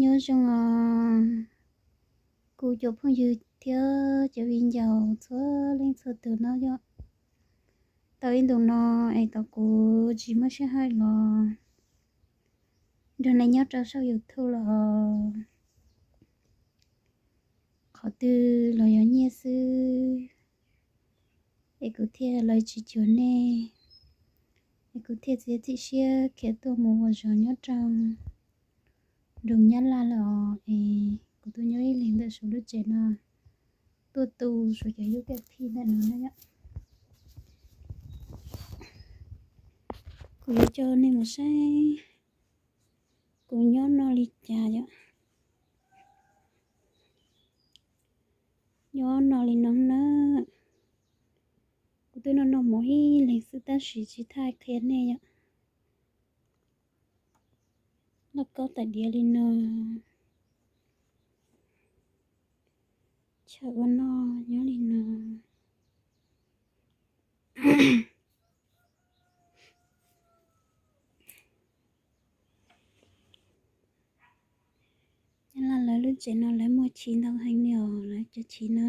Nyob zoo os, kuv cov phooj ywg thiab cov viv ncaus txhua leej txhua tus no yom. Tau ib ntus no es tau kuv tsis muaj sij hawm los nrog nej nyob rau saum YouTube los qhov twg los yog nyiaj xwb, es kuv thiaj los tsis cuag nej, es kuv thiaj txiav txim siab khiav tuaj mus ua zog nyob rau nroog Nyab Laj lawm os. Es kuv tuaj nyob ib leeg ntawm Suav lub tsev no, tuaj tu Suav cov yub kaj phij ntawm no na yom. Kuv yuav coj nej mus saib kuv nyob no li cas yom. Nyob no li no na, kuv twb noj noj mov ib leeg xwb tab sis tsis tau qhia nej yom. Loj kob tais diav li no, chaw ua noj nyob li no. Nyab Laj lawv lub tsev no lawv muaj chiv ntau heev li os, lawv cov chiv no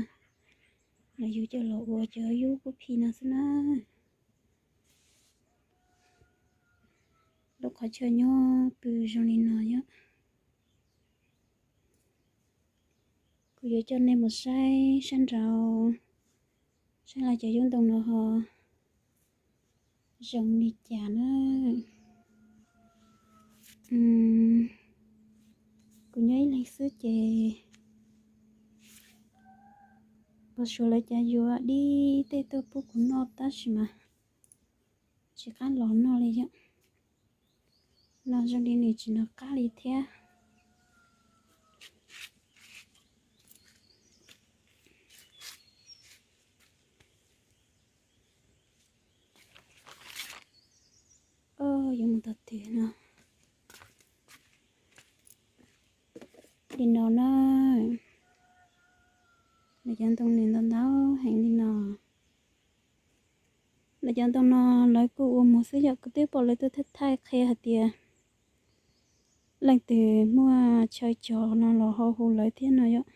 lawv yuav coj los ua cov yub kaj phij no xwb na. Lub qhov chaw nyob pw zoo li no yom. Kuv yuav coj nej mus saib sab nraud, saib lawv cov yub ntoo no ho zoo li cas na. Kuv nyob ib leeg xwb ces pog Suav lawv cov yuav dib tej tuaj pub kuv noj tab sis mas tsis qab los noj li yom. Noj zoo li nws tsis noj qab li thiab. Yuav mus tau twg no. Li no na, lawv cov ntoo nws ntau ntau heev li no. Lawv cov ntoo no lawv kuj ua muag xwb yom, kuv twb pom lawv tuaj thaij thaij qhia hais tias leej twg muaj chaw cog no los ho hu lawv thiab no yom.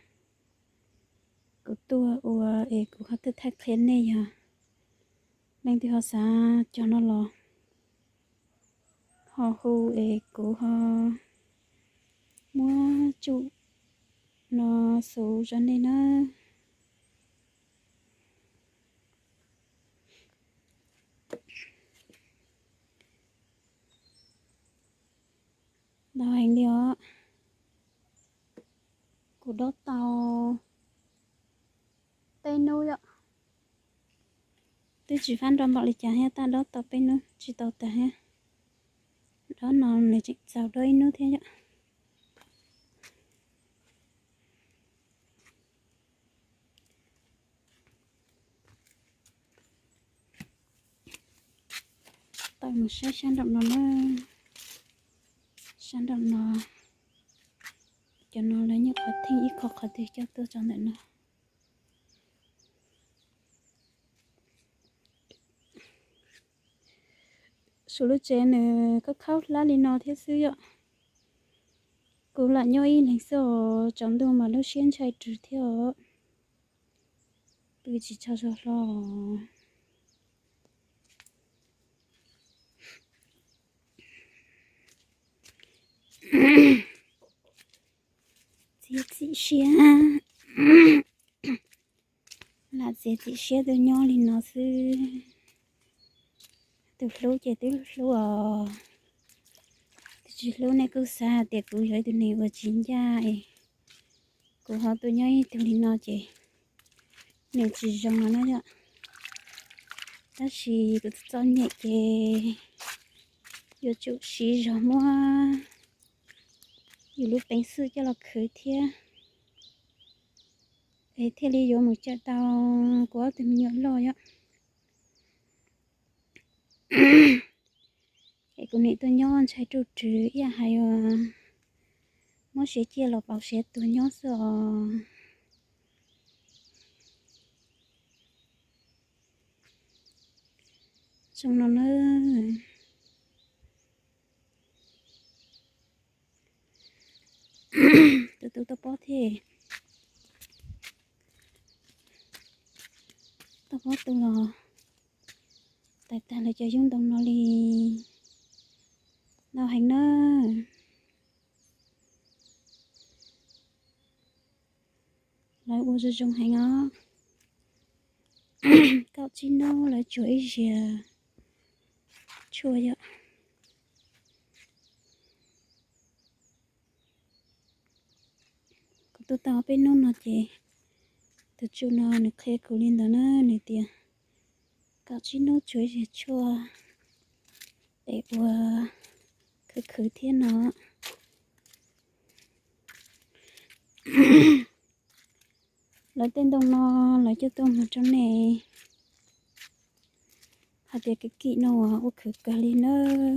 Kuv tuaj ua es kuv ho tuaj thaij qhia nej yog leej twg ho xav cog no los ho hu es kuv ho muab tsum no xuv rau nej na. Ntau heev li os. Kuv dob tau peb hnub yom. Twb tsis fab nrov npaum li cas thiab, tab dob tau peb hnub tsis tau tas thiab. Dob no nws tseem txaus dob ib hnub thiab yom. Tawm mus saib sab nraum no na. Sab nraum no, cov no lawv nyuam qhuav theej ib qho qhov twg coj tuaj tso ntawm no. Suav lub tsev nws khaub khaub hlab li no thiab xwb yom. Kuv lam nyob ib leeg xwb os, tsaus ntuj mas lub siab ntshai rwg thiab os. Pw tsis tsaug zog hlo. Txiav txim siab, lam txiav txim siab tuaj nyob li no xwb. Tus hlub ces twb hlub os, tus tsis hlub nej kuj xav hais tias kuv yog ib tug neeg uas tsis ncaj es kuv ho tuaj nyob ib tug li no ces nws tsis zoo no na yom. Tab sis kuv txom nyem ces yuav tsum siv zog muab yus lub peev xwm coj los khwv thiab, es thiaj li yuav mus cawm tau kuv ob tug me nyuam loj yom. Es kuv nim tuaj nyob ntshai ruj rwg ib yam hais uas muab siav ciaj los pauv siav tuag nyob xwb os. Zoo no na. Tus tu toj pob thiab. Toj pob tu los tais tag lawv cov yub ntoo no li. Ntau heev na. Lawv ua zoo zoo heev os. Kaum tsib hnub lawv tsuag ib zaug tshuaj yom. Kuv tu tau peb hnub no ces tus tsu no nws qhia kuv li ntawd na, nws tias kaum tsib hnub tsuag ib zaug tshuaj es ua khwv khwv thiab no. Lawv tej ntoo no lawv coj tuaj mus rau nej hais tias kev kim no ua khwv kawg li nawb.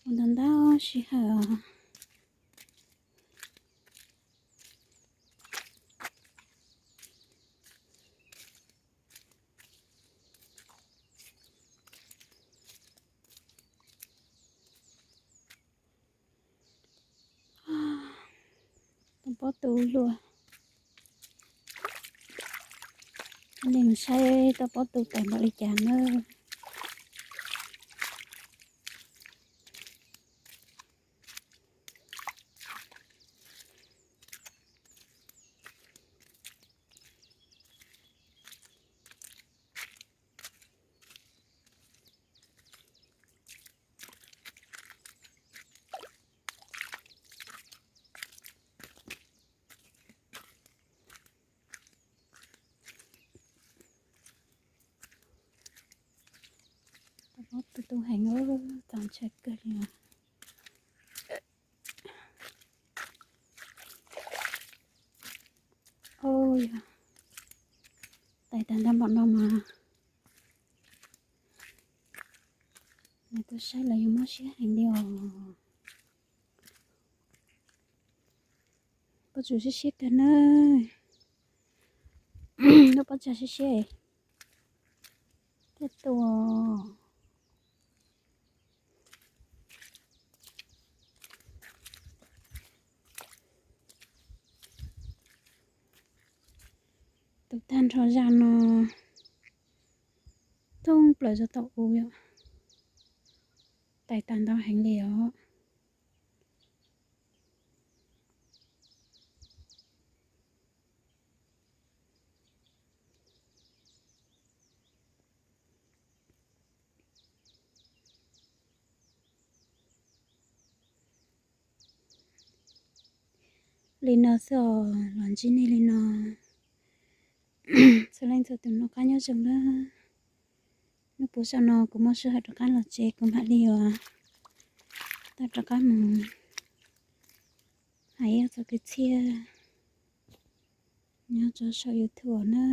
Ua ntau ntau sij hawm os. Toj pob tu luaj. Nej mus saib toj pob tu tais npaum li cas na. Toj pob tu tu heev, txaus ntshai kawg li. Tais tag nrho npaum no mas nws tuaj saib los yus mob siab heev li os. Pob tsuas siab siab kawg na. Lub pob tsuas siab siab thiaj tu. Tu tag nrho zaj no thoob plaws zog tau u yom. Tais tag ntau heev li os. Li no xwb os, los ntsib nej li no. Txhua leej txhua tus noj qab nyob zoo na. Hnub puas saum no kuv muaj sij hawm rov qab los tsev kuv mam li yuav tau rov qab mus hais ib txoj kwv txhiaj nyob rau saum YouTube na.